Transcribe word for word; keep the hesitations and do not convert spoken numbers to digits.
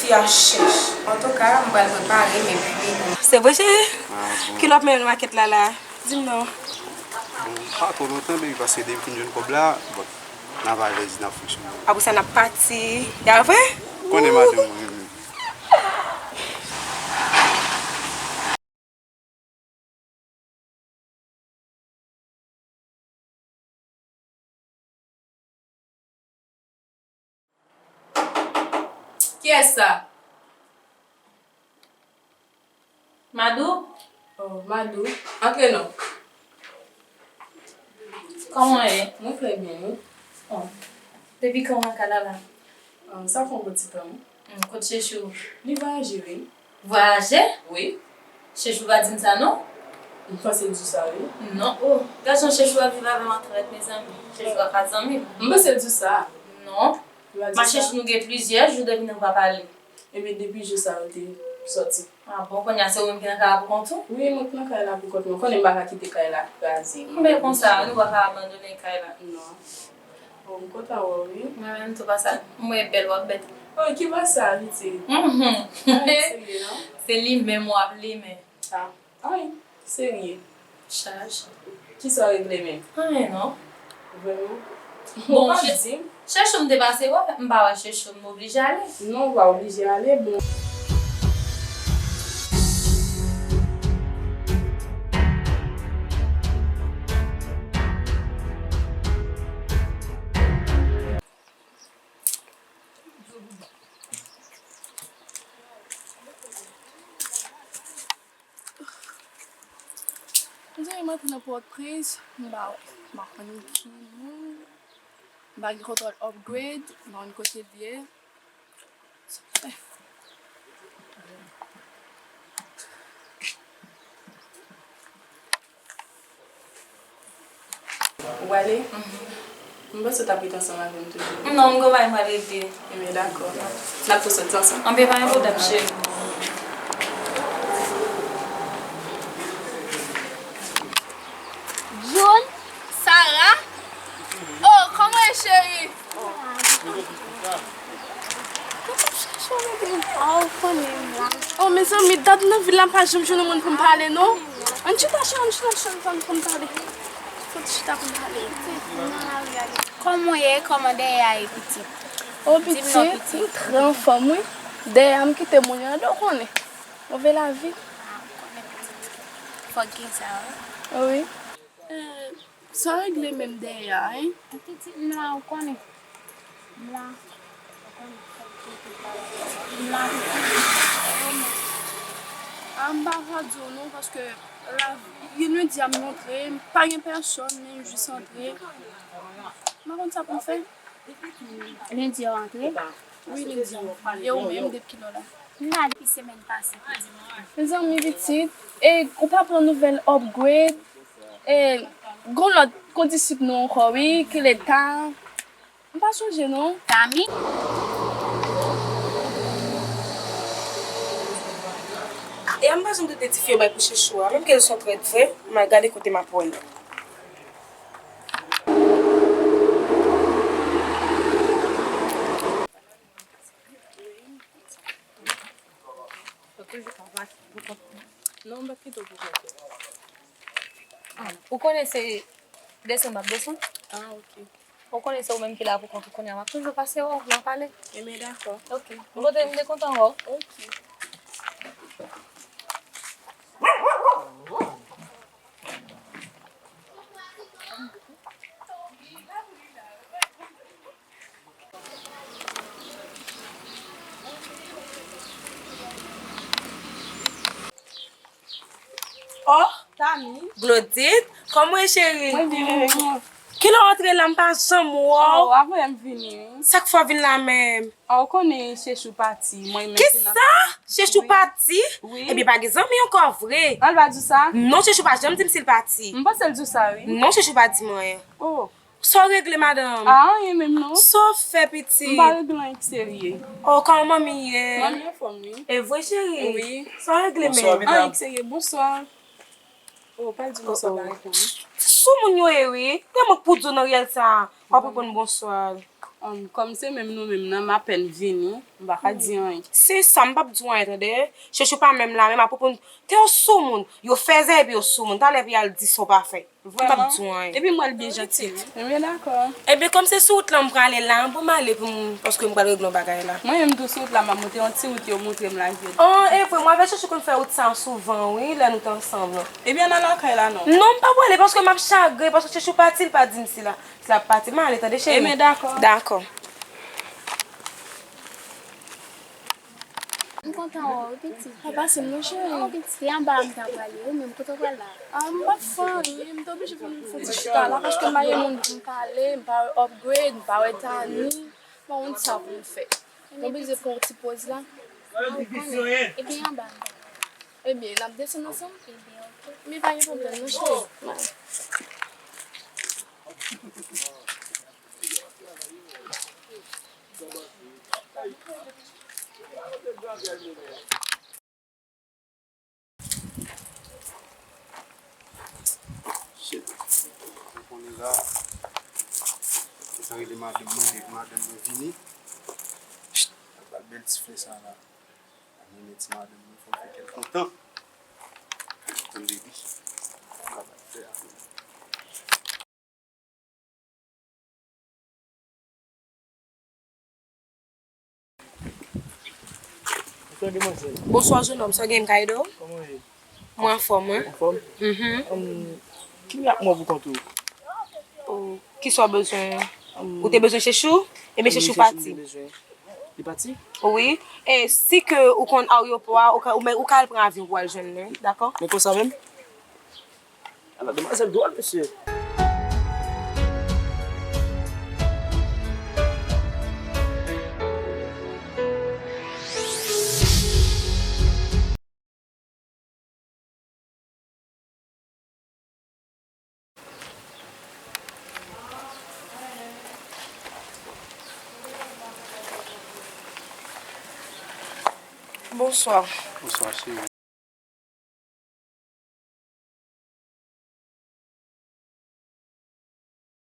Fi a chèch. Antouka, m pral prepare m epi pou m. Se vre, cheri? Ah, bon. Kilè w ap mennen nan makèt la, la? Di m non. Bon, pa twò lontan, baby, paske depi m jwenn kòb la, bon, n ap alèz, n ap fonksyone. Apre sa, n ap pati. Ya vre? Konnen madanm mwen menm. Kiyès sa? Madou? Oh, Madou. Antre non. Kòman w ye? Mwen trè byen, wi. Oh. Depi kan w nan kay la la? Ah, sa fè yon bon ti tan, wi. Hmm, kot Chechou? Li vwayaje, wi. Vwayaje? Wi. Chechou pa di m sa, non? M panse l di w sa, wi. Non, oh. Gad jan Chechou ap viv avè m an trèt, mezanmi. Chechou a pa zanmi m. M panse l di w sa. Non. Li pa di w sa. Ma Chechou, nou gen plizyè jou depi nou pa pale. Ebyen, depi jou sa yo te sòti. Ah bon, kounye a se ou menm ki nan kay la pou kont ou? Wi, mwen ki nan kay la pou kont mwen. Konnen m pa ka kite kay la kraze. Men konsa, nou pa ka abandone kay la. Non. Bon, m kontan wè w, wi. Mwen menm tou, pa sa. M wè bèl, w ap bèl. Oh, ki pa sa, pitit? Mhm. Ay, serye, non? Se li menm w ap li men. Ah, ay, serye. Chaj. Kisa w regle menm? Anyen non. Vrèman? Bon, pa di m. Chechou m te pase wè, m pa wè Chechou, m oblije ale. Non, ou pa oblije ale, bon. Mezanmi, m antre nan Pòtoprens, m pa, m pa konn ki moun, m pa gen kontwòl upgrade, m pa konn kote l ye. Sa k fè? Ou prale? Mhm. M panse w t ap rete ansanm avè m toujou. Non, m gen yon bagay m pral regle. Ebyen, dakò. N ap tou soti ansanm. Anben, pa gen pwoblèm, cheri. June, Sarah. Oh, kòman w ye, cheri? Kote w chache w mete m? Ah, ou konnen m la. Oh, mezanmi, dat nan vil la, m pa janm jwenn yon moun pou m pale, non. Ann chita, cheri, ann chita, chita, ann chita pou n pale. Fò n chita pou n pale. Kòman w ye? Kòman dèyè a ye, pitit? Oh, pitit, m trè anfòm, wi. Dèyè a m kite moun yo anndan, w konnen. Move lavi. Ah, ou konnen, pitit. Fòk gen sa, wi. Wi. Eh, sa w regle menm dèyè a, en? Pitit, m la, ou konnen. M la. M la. Ah, m pa ka di w non, paske la, gen lendi a m rantre, pa gen pèsòn, men m jis antre. M pa konn sa pou m fè. Lendi a w antre? Wi, lendi a. E ou menm, depi kilè w la? M la depi semèn pase, pitit. Mezanmi, pitit, e ou pa pran nouvèl upgrade? E gon lòt kondisip nou ankò, wi, ki leta? M pa sonje, non. Tami? E a m pa janm tande ti fi yo bay pou Chechou a, menm ke l se yon trèt vre, m al gade kote m ap wè l. Non, m p ap kite w pou kont ou. Ah, ou konnen se desann m ap desann? Ah, ok. Ou konnen se ou menm ki la pou kont ou kounye a, m ap toujou pase wè w, n a pale. Ebyen, dakò. Ok. M kontan, m te kontan wè w. Ok. Oh, Tami. Glodit, kòman w ye, cheri? Mwen byen, e ou? Kilè w antre la, m pa janm wè w. Oh, apre m vini, wi. Sa k fè w vin la menm? Ah, ou konnen Chechou pati, mwen menm ki nan kay la. Kisa? Chechou pati? Wi. Ebyen, pa gen zanmi ankò vre. An, l pa di w sa? Non, Chechou pa janm di m si l pati. M panse l di w sa, wi. Non, Chechou pa di m anyen. Oh. Sa w regle, madanm? Ah, anyen menm non. Sa w fè, pitit? M pa regle anyen ki serye. Oh, kòman manmi ye? Manmi anfòm, wi. E vre, cheri? Wi. Sa w regle menm? Anyen ki serye. Bonswa. Oh, pa di bonswa, pa reponn. Sou moun yo ye, wi. Tèlman k pou di w nan riyèl sa, w ap reponn bonswa. Um, kòm se menm nou menm nan, m apèn vini, m pa ka di anyen. Se sa, m p ap di w anyen, tande? Chechou pa menm la, menm apwopo n-, te yo soumoun. Yo fèzè epi yo soumoun. Talè epi y al di sa w pa fè. M p ap di w anyen. Epi m wè l byen janti tou. Ebyen, dakò. Ebyen, kòm se sou wout lan m prale la, bon, m ale pou m, paske m pral regle yon bagay la. Mwen menm tou sou wout la, m ap monte yon ti wout yo montre m lagèt. An, e vre, mwen avèk Chechou konn fè wout sa souvan, wi, lè nou t ansanm lan. Ebyen, n al lakay la, non? Non, m pa prale, paske m ap chagren, paske Chechou pati, l pa di m si la. Sa ap pati, m ale tande cheri. Ebyen, dakò. Dakò. M kontan wè w wi pitit. Pa pase m non cheri. An pitit, se anba a m ta prale wi, men kote w pral la? Ah, m p ap fè anyen, m te oblije fè m fè ti chita la, paske m pa gen moun pou m pale, m pa wè Upgrade, m pa wè Tani, m pa konn sa pou m fè. M oblije pran yon ti poz la. Ah, ou konnen. Ebyen, anba a m ta prale. Ebyen, n ap desann ansanm? Ebyen, oke. Men pa gen pwoblèm non cheri. Shit. Ou konnen la, mwen rele madanm mwen, depi madanm mwen vini. Shit. Ba bèl ti flè sa la. Mwen rele ti madanm mwen, fò m fè kè l kontan. Tann depi. Ba bèl flè a. Bonswa, demwazèl. Bonswa, jenòm. Sa w gen m ka ede w? Kòman w ye? Mwen anfòm, wi. Anfòm? Mhm. Ann, ki mirak mwen pou kont ou? Oh, kisa w bezwen? Ann, ou te bezwen Chechou? Ebyen, Chechou pati. Li pati? Wi. E si ke ou konn ayewopò a, ou ka, ou, men, ou ka al pran avyon pou al jwenn li, dakò? Men konsa menm? Ala demwazèl dwòl, mesye. Bonswa. Bonswa, cheri.